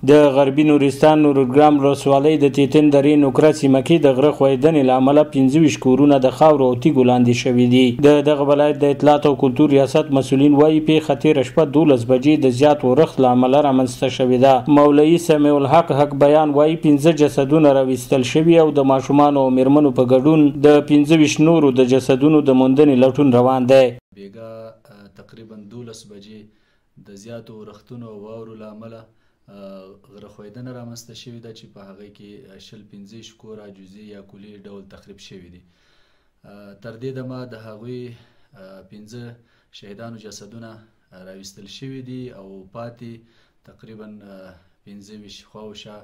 د غربي نورستان نورګرام ولسوالۍ د تیتن درې نوکره سیمه کې د غره ښویېدنې له امله 25 کورونه د خاورو او تیږو لاندې شوي دي. د دغه ولایت د اطلاعات او کلتور ریاست مسؤلین وايي، پېښه تېره شپه 12 بجې د زیات ورښت له امله رامنځته شوې ده. مولوي سمیع الحق حق بیان وايي، 5 جسدونه راویستل شوي او د ماشومانو او مېرمنو په ګډون د 25 نورو د جسدونو د موندنې لټون روان دی. بېګا تقریبا 12 بجې د زیاتو ورښتونو او واورو له امله غره ښویېدنه رامنځته شوې ده چې په هغې کې 25 کوره جزئي یا کلي ډول تخریب شوي دي. تر دې دمه د هغوی 5 شهیدانو جسدونه راویستل شوي دي او پاتې تقریبا 25 خواوشا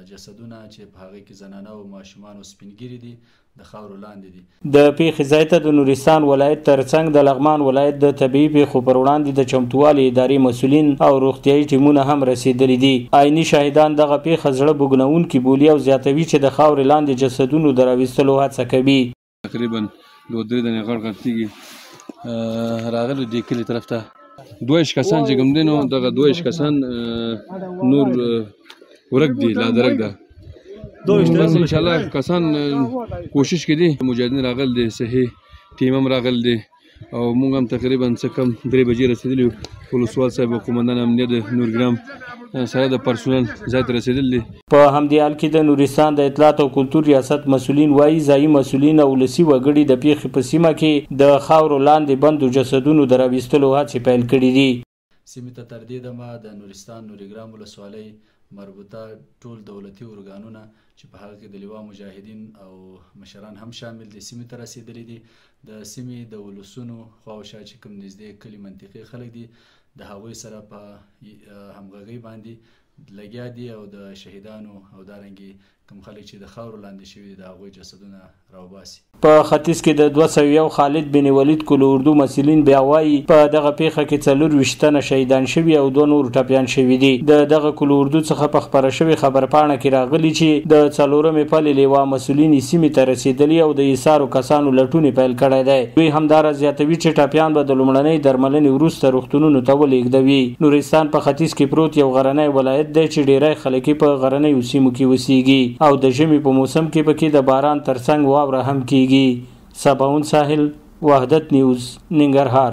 جسدونه چې په هغې کې زنانه او ماشومان او سپین ږیري دي د خاورو لاندې دي. د پېښې ځای ته د نورستان ولایت ترڅنګ د لغمان ولایت د طبیعي پېښو پر وړاندې د چمتووالي ادارې مسؤلین او روغتیايي ټیمونه هم رسېدلي دي. عیني شاهدان دغه پېښه زړه بوږنوونکې بولي او زیاتوي چې د خاورې لاندې جسدونو د راویستلو هڅه کوي. تقریبا 2-3 دانې غټ غټ تیږي راغلي دې کلي طرف ته. 22 کسان چې کوم دی نو دغه 22 کسان نور ورک دي، لا درک ده. بس ان شاء الله کسان کوشش کې دي، مجاهدین راغل دي، صحیح ټیم هم راغل دي او موږ هم تقریبا څه کم 3 بجې رسېدلي یو. ولسوال صاحب او قومندان امنیت د نورګرام سره د پرسونل ځای ته رسېدل دي. په همدې حال کې د نورستان د اطلاعات او کلتور ریاست مسؤلین وايي، ځايي مسؤلین او ولسي وګړي د پېښې په سیمه کې د خاورو لاندې بندو جسدونو د راویستلو هڅې پیل کړې دي. سیمې ته تر دې دمه د نورستان نورګرام ولسوالۍ مربوطه ټول دولتي ارګانونه چې په هغه کې د لوا مجاهدین او مشران هم شامل دي سیمې ته رسېدلي دي. د سیمې د ولسونو خواوشا چې کوم نږدې کلي منطقې خلک دي د هغوی سره په همغږۍ باندې لګیا دي او د شهیدانو او دارنګې کوم خلک چې د خاورو لاندې شوي دي د هغوی جسدونه راوباسي. په ختیځ کې د 201 خالد بن ولید کل اردو مسؤلین بیا وايي، په دغه پېښه کې 24 تنه شهیدان شوي او 2 نور ټپیان شوي دي. د دغه کل اردو څخه په خپره شوې خبرپاڼه کې راغلي چې د 4مې پلې لوا مسؤلین یې سیمې ته رسېدلي او د ایسارو کسانو لټون یې پیل کړی دی. دوی همداراز زیاتوي چې ټپیان به د لومړنۍ درملنې وروسته روغتونونو ته ولېږدوي. نورستان په ختیځ کې پروت یو غرنی ولایت دی چې ډېری خلک یې په غرنیو سیمو کې اوسیږي او د ژمي په موسم کې پکې د باران ترڅنګ واوره هم کیږي. سباوون ساحل، وحدت نیوز، ننګرهار.